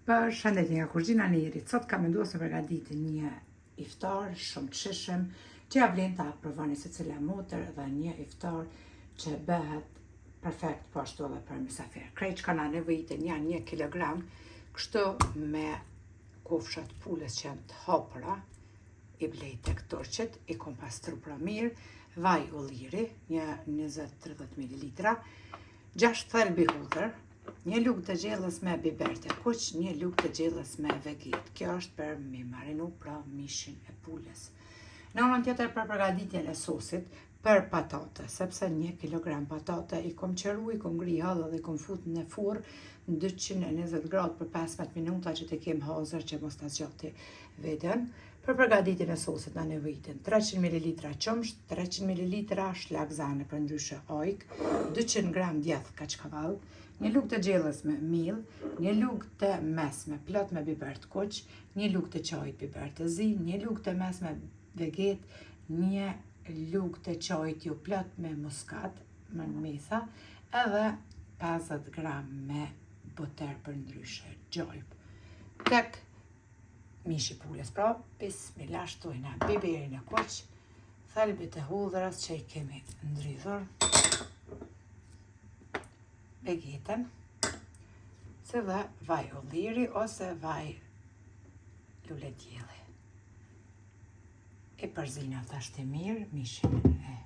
Përshëndetje nga kuzhina e Nirit. Sot kam vendosur me përgatit një iftar shumë të shijshëm që ja vlen ta provoni secila motër dhe një iftar që bëhet perfekt po ashtu edhe për mysafir. Krejt çka na nevojiten janë një kilogram kështu me kofsha të pulës që janë të hapura, i blej tek turqit, i kom pastru pra mirë, vaj ulliri, një 20-30 ml, 6 thelbi hudhër, Një lugë të gjellës me biber të kuq, një lugë të gjellës me vegetë. Kjo është për me marinu pra mishin e pulës. Në anën tjetër për përgatitjen e sosit për patate, sepse një kilogram patate i kom qëru, i kom gri hollë dhe i kom fut në furrë në 220 gradë për 15 minuta që të kem hazër që mos ta zgjati videon. Për përgatitjen e sosit na nevojiten 300 ml qumësht, 300 ml shlagzane përndryshe ajkë, 200 gram djathë kaçkavall, një lugë të gjellës me miell, një lugë të mesme plot me biber të kuq, një lugë të çajit biber të zi, një lugë të mesme vegetë, një lugë të çajit jo plot me muskat, me mesa, edhe 50 gram me buter përndryshe gjalpë. Tek mishi pulës, pra, bismillah, shtojna biberin e kuq, thelbit e hudhrës që i kemi ndrydhur, vegetën, si dhe vaj ulliri ose vaj luledielli. E përzina tashti mirë mishin e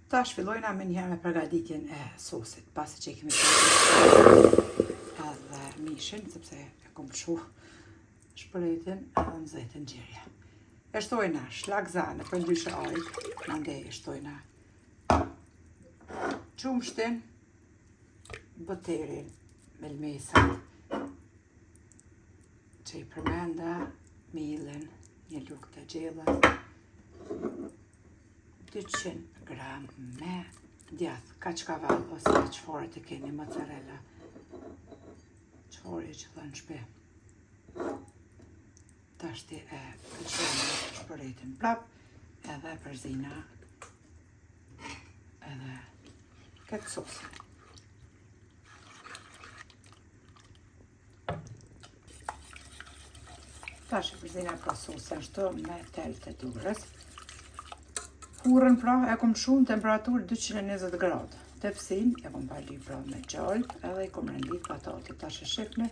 Tash fillojna menjëherë me përgatitjen e sosit, pasi që i kemi përgatitur edhe mishin, sepse e kom lshu shporetin edhe në nxehtë n'gjerje. E shtojna shlagzane përndryshe ajkë, mandej e shtojna qumështin, buterin me lmesat, që i përmenda, miellin, një lugë të gjellës, 200 gram me djath kaçkavall ose çfarë të keni mozzarella çfarë që dhe në shpi tashti e lëshojmë shporetin prap edhe përzina edhe këtë sos Tash e përzina pra sosin ashtu me tel të dorës. Furrën pra e kom çu në temperaturë 220 gradë. Tepsin e kom pa ly pra me gjalpë edhe i kom rendit patatet. Tash e shifni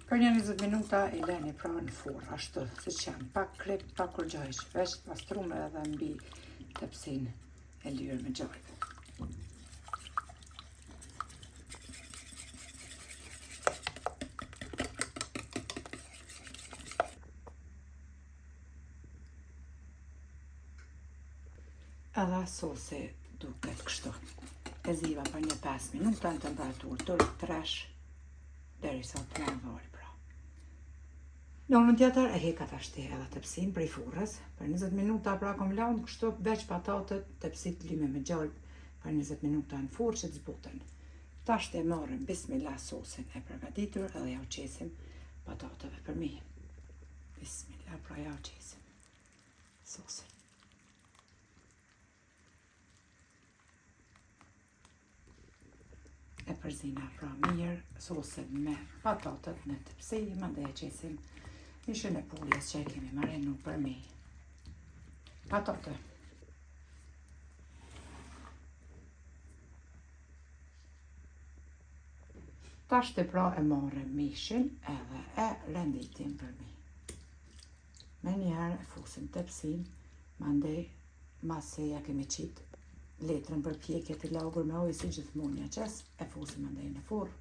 për një 20 minuta i leni pra në furrë ashtu siç janë pa krip, pa kurgjo hiç, veç pastrume edhe mbi tepsin e lyrë me gjalpë. Edhe sosi duket kështu. E ziva për një 5 minuta në temperaturë të tresh derisa të merr valë pra. Në anën tjetër e heka tashti edhe tepsin prej furrës, për 20 minuta pra kom lanë kështu veç patatet, tepsit lyme me gjalpë për 20 minuta në furrë që të zbuten. Tashti e marrim bismillah sosin e përgatitur edhe jau qesim patateve përmi. Bismillah pra jau qesim sosin. E përzina pra mirë sosin me patatet në tepsi, mandej e qesim mishin e pulës që e kemi marinu përmi patate. Tashti pra e marrim mishin edhe e renditim përmi. Menjëherë e fusim tepsin, mandej masi ja kemi qitë letrën për pjekje të lagur me ujë si gjithmonë ja qes, e fusim mandej në furrë.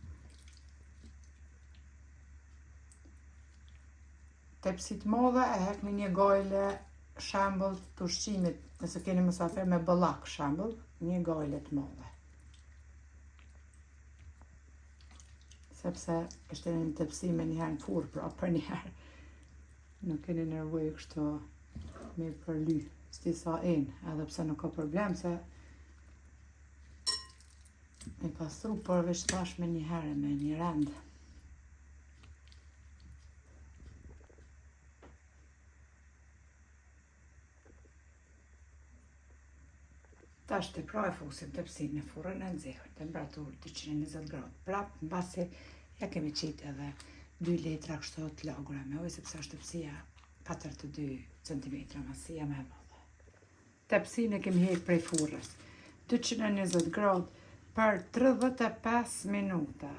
Tepsi të madhe e hekni një gajle shembull të ushqimit, nëse keni mysafir me bollak shembull, një gajle të madhe. Sepse është një tepsi menjëherë në furrë, pra përnjëherë. Nuk keni nevojë kështu me përly, s'di sa enë, edhe pse nuk ka problem se me pastru, por veç thash menjëherë me një rend. Tash të pra e fusim tepsinë në furrën e nxehur, temperaturë 220 gradë. Prap, mbasi ja kemi qitë edhe 2 litra kështu të lagura me ujë, sepse është tepsia 42 cm, masia më e madhe. Tepsinë e kemi hek prej furrës. 220 gradë për 35 minuta.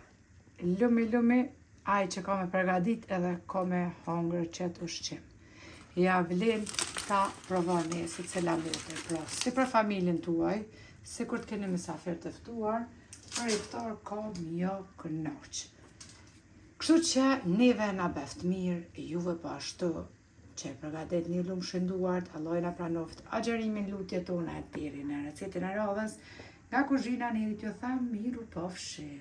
Lumi, lumi, ai që ka me përgadit edhe ka me hongër qëtë ushqim. Ja vlen ta provoni secila motër, pra si për familjen tuaj, si kur të keni mysafir të ftuar, për iftar ka m'ju kënaq. Kështu që neve na bëft mirë, juve po ashtu, që e përgaditni lumshin duart, Allahu na pranoft agjerimin lutjet tona e deri në recetën e radhës, nga kuzhina e Nerit ju them mirupafshim.